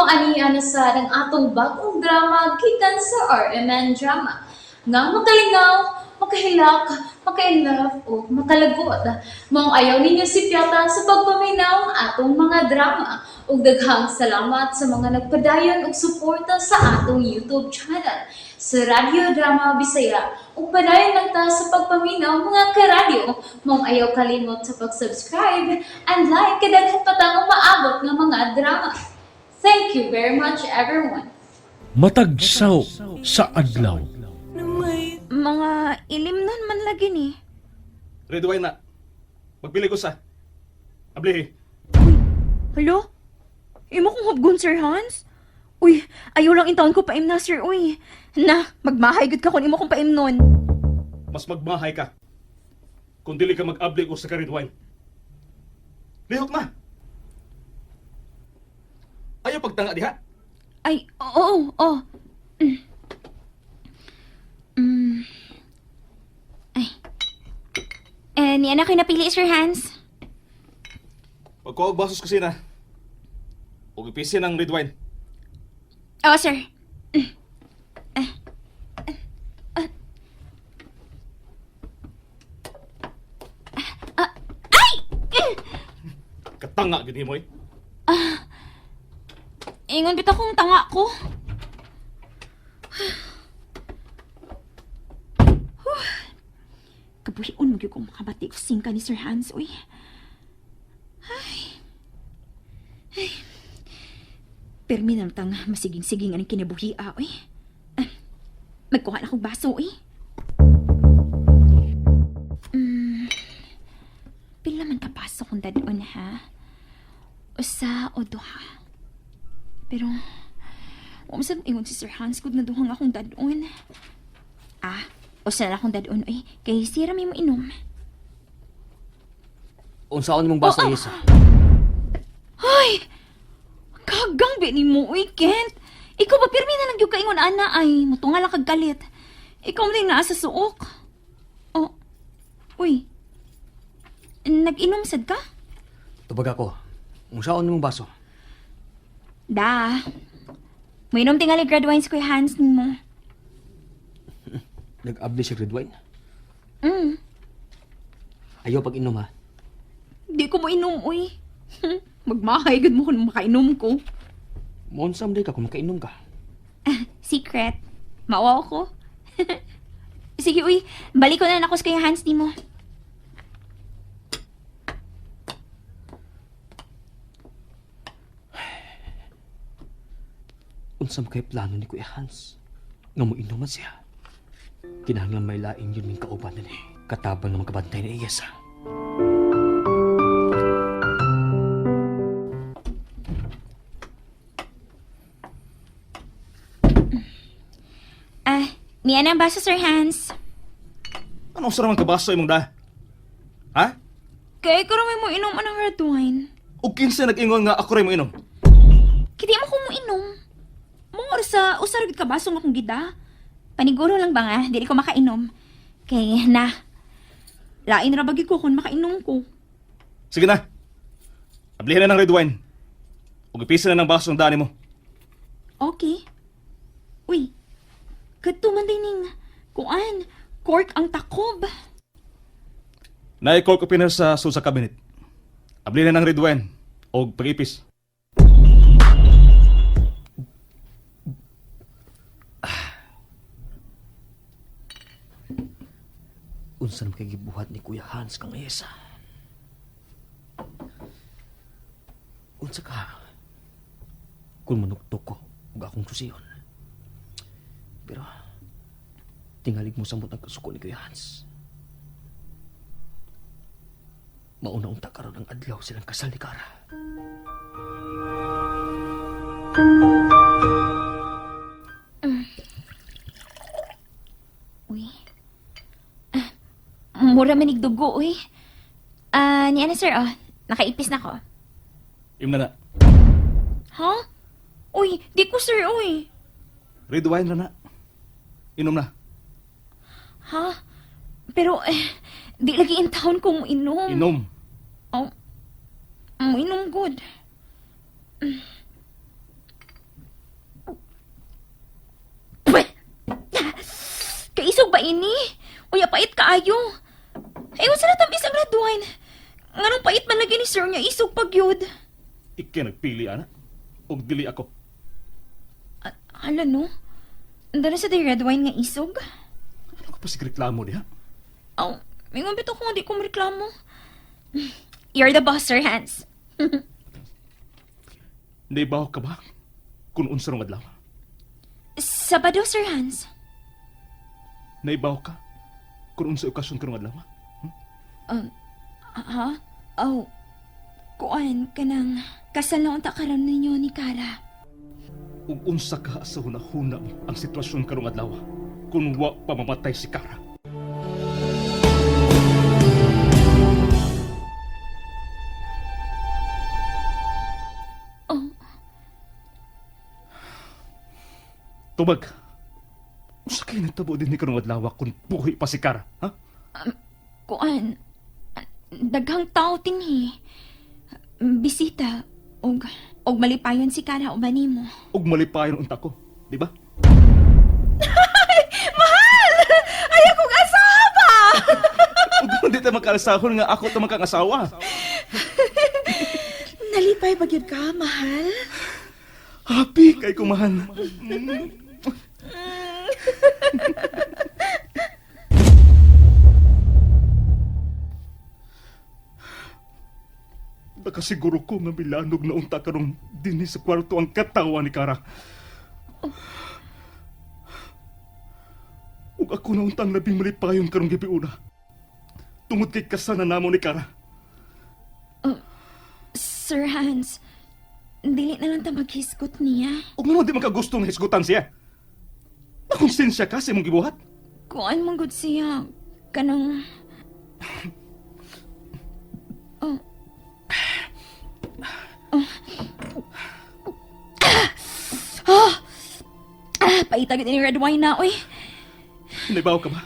Ani na sad ang atong bagong drama gikan sa RMN Drama. Nga makalingaw, makahilak, maka-inlove o makalagot. Maong ayaw ninyo sipyata sa pagpaminaw ang atong mga drama. Ug daghang salamat sa mga nagpadayon og suporta sa atong YouTube channel sa Radyo Drama Bisaya. Ug padayon lang ta sa pagpaminaw, mga karadyo. Maong ayaw kalimot sa pag-subscribe and like kay daghan pa tang umaabot nga mga drama. Thank you very much, everyone. Matag saw sa adlaw. Mga ilimnon man lagi ni. Red wine na. Magpili ko sa. Abli. Hala? Imo kong hubgon, Sir Hans? Uy, ayaw lang intawon ko paim na, sir. Uy, na, magmahay gud ka kung imo kong paimnon. Mas magmahay ka kung dili ka mag-abli ko sa ka red wine. Lihok na. Ayaw pagtanga diha. Ay, oo, oo. Ay. Eh, ni anak ko napili, Sir Hans. Pagkuha og basos kusina. Ug ipisin ang red wine. Oo, sir. Ay! Katanga gid nimo eh. Ingon bitaw kong tanga ko. Kabuhion mo gyud kung makabati ko singka ni Sir Hans, uy. Ay. Ay. Permi na tang masiging-siging anang kinabuhi, ah, uy. Ah, magkuha na akong baso, uy. Pila man ka baso kung dadon, ha? Usa o duha? Pero, wa man sad ingon si Sir Hans kung naduhang akong dadon. Ah, usa na akong dadon, uy. Kay sira may mo inom. Unsaon mong baso, Oh, oh. Isa? Ay! Kagang bi ni mo, uy, Kent. Ikaw ba pirmi na lang yung kaingon, ana, ay. Mutunga lang kag kalit. Ikaw man din naa sa suok. Oh, uy. Nag-inom sad ka? Tubag ako. Unsaon mong baso? Da. Muinom tingali grad wines ko Hans nimo. Nag-abli siya red wine. Ayaw pag-inom ha. Di ko mo inom, uy. Magmahay gud mo kung makainom ko. Moonsam day ka kung makainom ka. Secret. Maawa ko. Sige, uy. Balik ko na lang ako sa kay Hans nimo. Unsam kay plano ni Kuya Hans? Nga mo inuman siya. Kinahanglan may laing yun ming kauban na ni. Katabang nga magkabantay ni Iyesa. Ah, niya na ang baso, Sir Hans. Ano sa naman kabaso imong da? Ha? Kaya ikaw may mo inom anang red wine. Ug kinsa nag-ingon nga ako ray mo inom? Kiti mo ko mo inom. Mga oras sa usar gid ka baso nga akong gida. Paniguro lang ba nga, dili ko makainom. Kay na. Lain ra bagi ko kung makainom ko. Sige na. Ablihan na ng red wine. Ug ipisin na ng baso ang dani mo. Okay. Uy, kadto man din ning kuan, cork ang takob. Naay cork opener sa sulsa cabinet. Abli na ng red wine og pag-ipis. Unsa naman kay gibuhat ni Kuya Hans kang Iyesa? Unsa ka? Kung manuktok ko ug akong susiyon. Pero tingalig mo samot ang kasuko ni Kuya Hans. Mauna unta karon ang adlaw silang kasal ni Kara. Uy. Ah, mura manig dugo, uy. Ah, ni ano sir, oh. Nakaipis na ko. Im na na. Ha? Uy, di ko sir, uy. Red wine ra na. Inom na. Ha? Pero, eh, di lagi in town kung inom. Inom. Oh, mo inom good. kaayo. Ingon sa natamis ang red wine. Nganong pait man lagi ni sir niya isog pagyud. Ikay nagpili, ana. Og dili ako. Hala no. Dala sa day red wine nga isog. Ano ka pa sig reklamo diha? Aw, mingon bitaw ko nga di ko reklamo. You're the boss, Sir Hans. Naibaw ka ba? Kung unsa rong adlaw? Sabado, Sir Hans. Naibaw ka? Kung unsa okasyon karong adlaw? Ha? Oh, kuan kanang kasal na unta karon ninyo ni Kara. Ug unsa ka sa hunahuna mo ang sitwasyon karong adlaw kung wa pa mamatay si Kara? Oh, Tubag. Unsa kay natabo din ni karong adlaw kung buhi pa si Kara, ha? Kuan, daghang tao tinhi. Bisita og malipayon si Kara uban nimo. Ug malipayon unta ko, di ba? Mahal! Ay akong asawa! Ug di ta magkaalasahon nga ako ta magkangasawa. Nalipay ba gyud ka, mahal? Happy kay kumahan. Nakasiguro ko nga milanog na unta karong dinhi sa kwarto ang katawa ni Kara. Ug ako na unta ang labing malipayon karong gabi una. Tungod kay kasana namo ni Kara. Sir Hans, dili na lang ta maghisgot niya. Ug ngano di man ka gusto nga hisgutan siya? Nakonsensya ka sa imong gibuhat? Kuan man gud siya kanang. Oh. Oh. Ah! Ah, paita gid ni red wine na oy. Naibaw ka ba?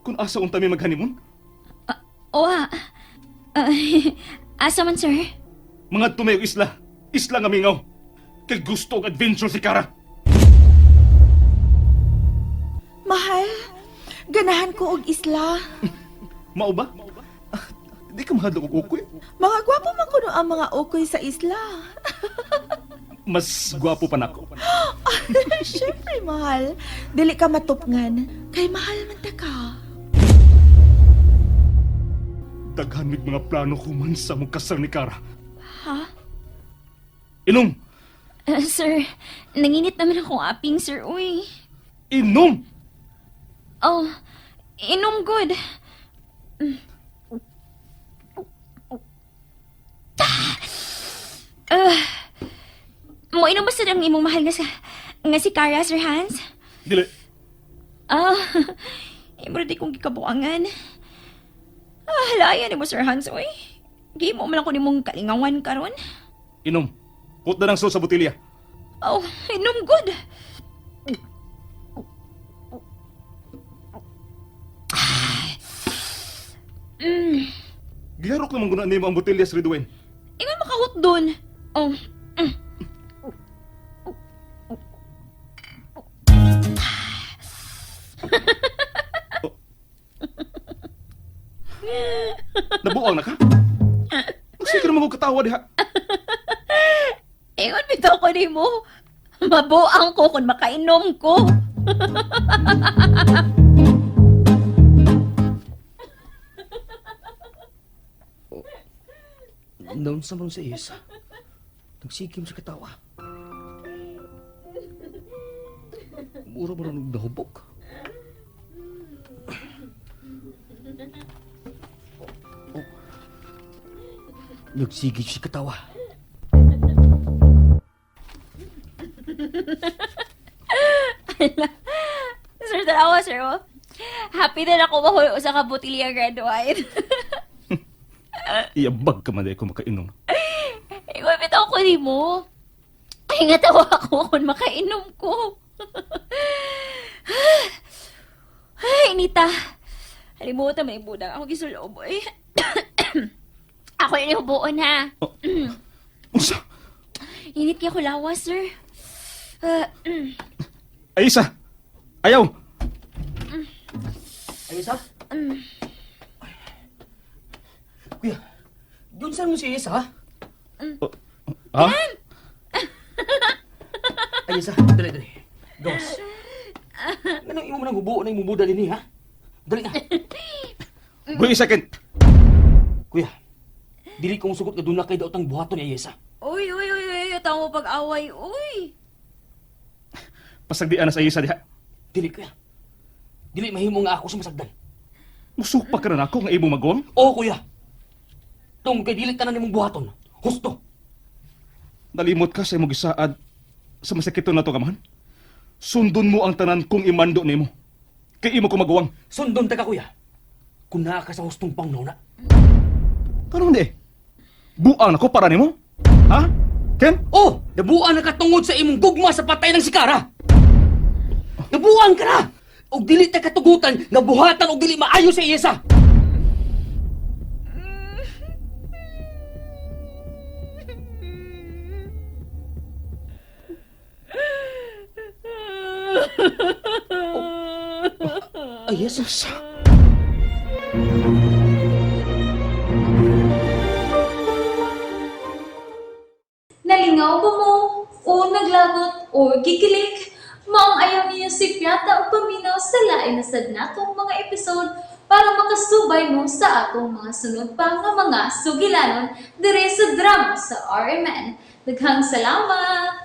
Kung asa unta mi mag-honeymoon? Oha. Ah, asa man, sir? Mga tumayo isla. Isla nga mingaw. Kay gusto og adventure si Kara. Mahal, ganahan ko og isla. Mao ba? Ah, di ka mahadlok og ukoy. Mga gwapo man kuno ang mga ukoy sa isla. Mas gwapo pa nako. Siyempre, mahal. Dili ka matupngan. Kay mahal man ta ka. Daghan mig mga plano human sa mong kasal ni Kara. Ha? Inom! Ah, sir, nanginit naman akong aping, sir. Uy. Inom! Oh, inom good. Ah! Mo inom ba sa ang imong mahal nga sa nga si Kara, Sir Hans? Dili. Ah, imo di kong gikabuangan. Ah, laya nimo, Sir Hans, oy. Gimo man ako nimong kalingawan karon. Inom. Put na ng sul sa botilya. Oh, inom good. Giharok naman guna nimo ang botilya sa Ridwan. Ingon makahot dun. Oh. Nabuang na ka? Magsige naman og katawa diha. Ingon bitaw ko nimo. Mabuang ko kung makainom ko. Naunsa man sa isa. Nagsikim sa katawa. Mura ba rin nahubog? Oh. Nagsigit siya katawa. Sir, tanawa, sir. Oh. Happy na ako mahulo sa kabutilya red wine. Iyabag ka man ko makainom. Ingon bitaw ko nimo. Ay, nga tawa ako kung makainom ko. Ay, Nita. Halimutan may budang ako gisulob, oy. Ako yung hubuon, ha. Unsa? Init kaya ko lawas, sir. Ah. Ay isa. Ayaw. Ay, isa? Kuya, yun saan mo si Isa, ha? Ha? Ay, Isa, dali, dali. Gawas. Anong imo man ang hubo na imong buda din ha? Dali na. Wait a second. Kuya, dili ko sugot nga duna kay daotang buhaton ni Ayesa. Uy, uy, uy, uy, tamo pag-away, uy. Pasagdian na sa isa diha. Dili kuya. Dili mahimo nga ako sa masagdan. Musupak ka na nako nga imong maguwang. Oo kuya. Tungkol kay dili tanan nimong buhaton. Husto. Nalimot ka sa imong gisaad sa masakiton na to kamahan. Sundon mo ang tanan kung imando nimo. Kay imo ko maguwang. Sundon ta ka kuya. Kung naa ka sa hustong pangnauna. Karon di. Buang nako para nimo? Ha? Ken? Oh, nabuan na ka tungod sa imong gugma sa patay ng sikara. Nabuan ka na. Og dili ta katugutan nga buhatan og dili maayo sa Iyesa. Oh. Ay, Jesus. Nalingaw ba mo? O naglagot o gikilig? Maong ayaw niyo si Piata o paminaw sa lain na sad natong mga episode para makasubay mo sa atong mga sunod pa nga mga sugilanon dire sa drama sa RMN. Daghang salamat!